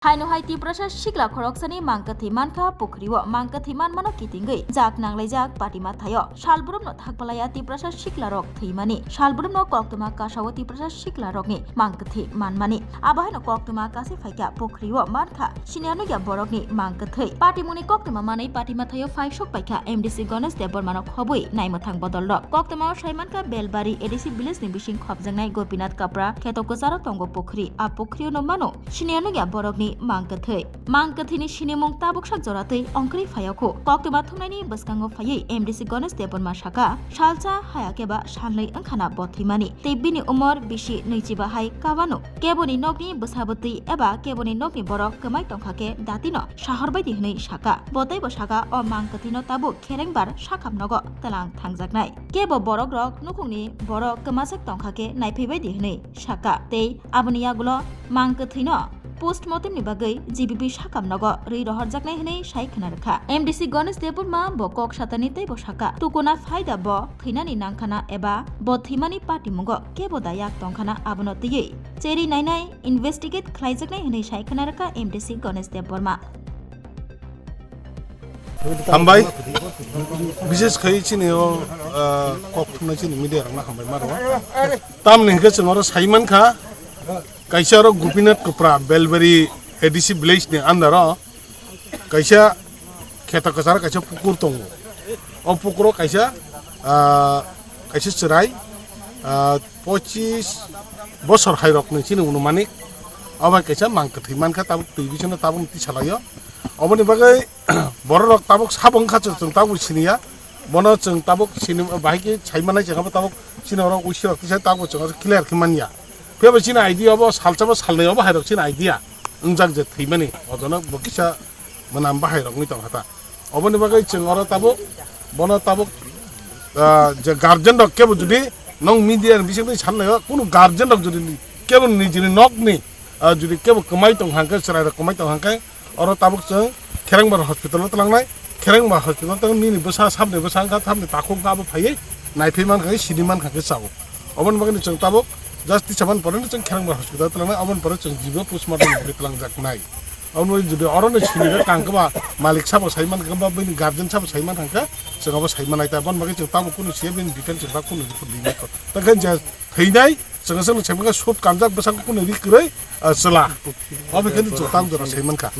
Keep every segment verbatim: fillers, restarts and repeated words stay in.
Haino hai Tiprasa sikla khoroksani mangkwthwi mankha pukhrio, mangkwthwi manmano kitingwi jak nanglaijak Patima thaio. Salbrumno thakbalaya Tiprasa siklarok thwimani. Salbrumno koktwma kasao Tiprasa siklarokni mangkwthwi manmani. Abo haino koktwma kasi phaikha pukhrio mankha siniya nukya borokni mangkwthwi. Patimungni koktwma manwi Patima thaio phaisok paikha M D C Ganesh Debbarmano khobwi naimwthang bodolrok. Koktwmao saimankha Belbari A D C village ni bising khopjaknai Gopinath Kapra kheto kwcharo tongo pukhri. A pukhrio no mano siniya nukya borokni mangkwthwi. Mangkwthwini sinimung tabuk sak joratwi ongkhorwi phaiokho. Koktwma thumnaini bwskango phaiwi M D C Ganesh Debbarma saka, salsa haya khe ba salnwi wngkhana bo thwimani. Tei bini umor bisi nwichiba hai kabano. Keboni nokni bwsa bwtwi eba keboni nokni borok kwmai tongkha khe datino sahor baidi hwnwi saka. Bo teibo saka, o mangkwthwino tabuk kherengbar sakham nogo twlang thangjaknai. Kebo borokrok nukhungni borok kwmajak tongkha khe naiphai baidi hwnwi saka. Tei aboni yagulo mangkwthwino postmortem ni bagwi G B B sakam nogo rwi rohorjaknai hwnwi sai khwna rwkha. M D C Ganesh Debbarma bo kok satani teibo saka, tukuna phaida bo thwinani nangkhana eba bo thwimani patimungo kebo da yak tongkhana abono twiwi cheri nainai investigate khlaijaknai hwnwi sai khwna rwkha M D C Ganesh Debbarma. Hambai, bises khai chini o, ah, kok thumnai chini media rokno hambai ma rwo. Tamni hwnkhe chwng oro sai mankha, kaisa oro Gopinath Kapra, Belbari A D C village ni under o kaisa kheta kwcharo kaisa pukur tongo. O pukuro kaisa, ah, kaisa chwrai, ah, pochis bosor hai rokni chini unumanik. O bai kaisa mangkwthwi mankha, tabuk twi bisingo tabuk twi salaio. Oboni bagwi borok rok tabuk sabo wngkha, chwng, chwng tabuk siniya. Bono chwng tabuk sini bahai khe sai manai, chwng abo tabuk chini oro uisi rok tisa tabuk chwng oro clear khe manya. Phiya bai chini idea obo salsa bo salnwi obo hai rok chini idea wngjak je thwimani. Odono bo kisa mwnam bahai rok wngwi tongkha ta. Oboni bagwi chwng oro tabuk, bono tabuk, ah, je guardian rok kebo jodi nong media ni bisingtwi sanlaio, kunu guardian rok jodi kebo nijini nokni, ah, jodi kebo kwmai tong hangkhe, chwrai rok kwmai tong hangkhe, oro tabuk chwng Kherengbar hospital o twlangnai, Kherengbar hospital tong nini bwsa, sabni bwsa wngkha, sabni takhuk wngkha, abo phaiwi naiphai mankha khe, sini mankha khe chao. Oboni bagwi chwng tabuk just tisa man pore chwng Kherengbar hospital o twlangnai, oboni pore chwng jibo postmortem ni bagwi twlangjaknai. Omo jodi oro no sini khe tang khe ba malik sabo sai man khe ba bini guardian sabo sai man khe chwng abo sai manai ta, bon bagwi chwng tamo kunu siya bini detail chwng ba kunu report rinai kho. Ta khe je thwinai chwng chwng sai man khe sut kanjak bwsang kunu ri kwrwi, ah, chwla. Obo khe chwng tamo jora sai man kha.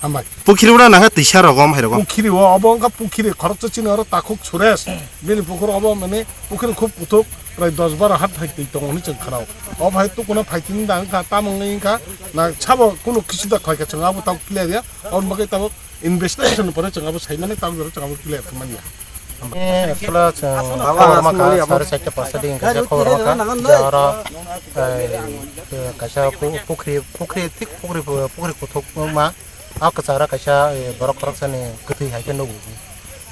Hambai. Pukhiri ura nang kha tisa rogom hai rogom. Pukhiri o obo wngkha pukhiri khoroksa chini oro takhuk Suresh. Bini pukhur obo mane pukhiri khub kuthuk. Prai dos baro hat hai twi tongo hwnwi chwng khnao. O bahai tukuna phaitini da wngkha, tamo wngwi wngkha, na sabo kunu kisu da khlai kha chwng abo tabuk clear ya. Aboni bagwi tabuk investigation ni pore chwng abo sai mani, tabuk jora chwng abo clear khe manya. Eh, actually chwng khobor ma kha, sare saita pasta di wngkha, je khobor ma kha, je oro, eh, kaisa pu-, pukhri, pukhri, thik pukhri, pukhri kuthuk ma, a kwchara kaisa, eh, borok khoroksani kwthwi hai khe nugo.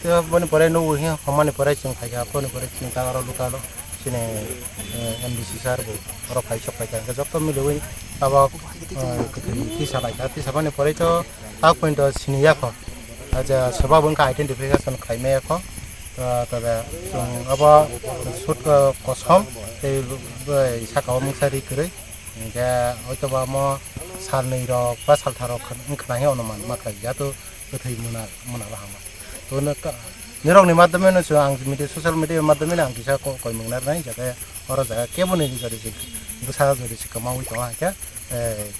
Tei boni pore nugo hiya, homani pore chwng phaikha, boni pore chini ta oro local o chini, eh, M D C sir bo oro phai sok phaikha, hwnkhe joto miliwi tabok, eh, kwthwi tisa laikha, tisa boni pore to tak point o sini yakho, aja soba bo wngkha identification khlai maya kho, to tobe chwng abo sut, eh, kosom tei, eh, saka o mungsa ri kwrwi, hwnkhe hoitoba omo salnwi rok ba saltharok wngkhwna hiya onuman ma khlai ya to kwthwi muna, muna bahama. To no ka-, nirokni madhyome no chwng ang media, social media madhyome no ang kisa ko-, koimung narwknai, jate oro jaga kebo ni jodi se bwsa jodi se kwmaui tongo, hwnkhe, eh,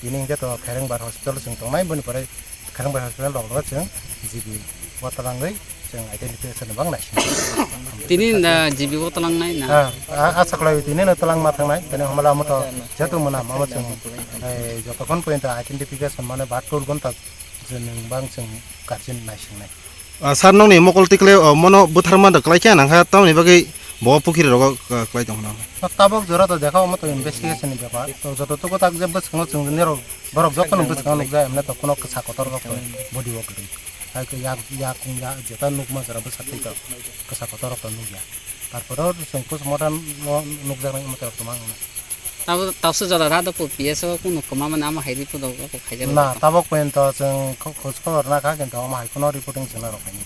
tini hwnkhe to Kherengbar hospital chwng tongnai, boni pore Kherengbar hospital rok no chwng G B o twlangwi chwng identification bang naising. Tini da G B o twlangnai na? Ah, a-, asa khlai tini no twlang ma thangnai, tini hamala mo to jetu mona mama chwng, eh, jotokhon pointa identification mane ba tour gonta je nwng bang chwng guardian naisingnai. Ah, sir, nokni mokol tikle, oh, mono bwtharma da kwlai khe nang kha, tamoni bagwi bo pukhiri rogo, ah, kwlai tong hwnna. Tabok jora to dekha, omo to investigation ni bepar. To joto tuku tak je bwskango chwng nirok, borok joto no bwskango nukjak, emne to kuno kwsa kotor rok to body o kwrwi. Hai khe yak, yak, yak, jeta nukma jora bwsa twi to kwsa kotor rok to nukya. Tarpore chwng postmortem no nukjaknai omo to kwbang. Tabo, tabo se jora rado po P S o kunu kwma mani amo hai report rok khaijak. Na, tabok poyonto chwng kho-, khoj khobor nakha, kintu omo hai kheno reporting chwngno rwkhaini.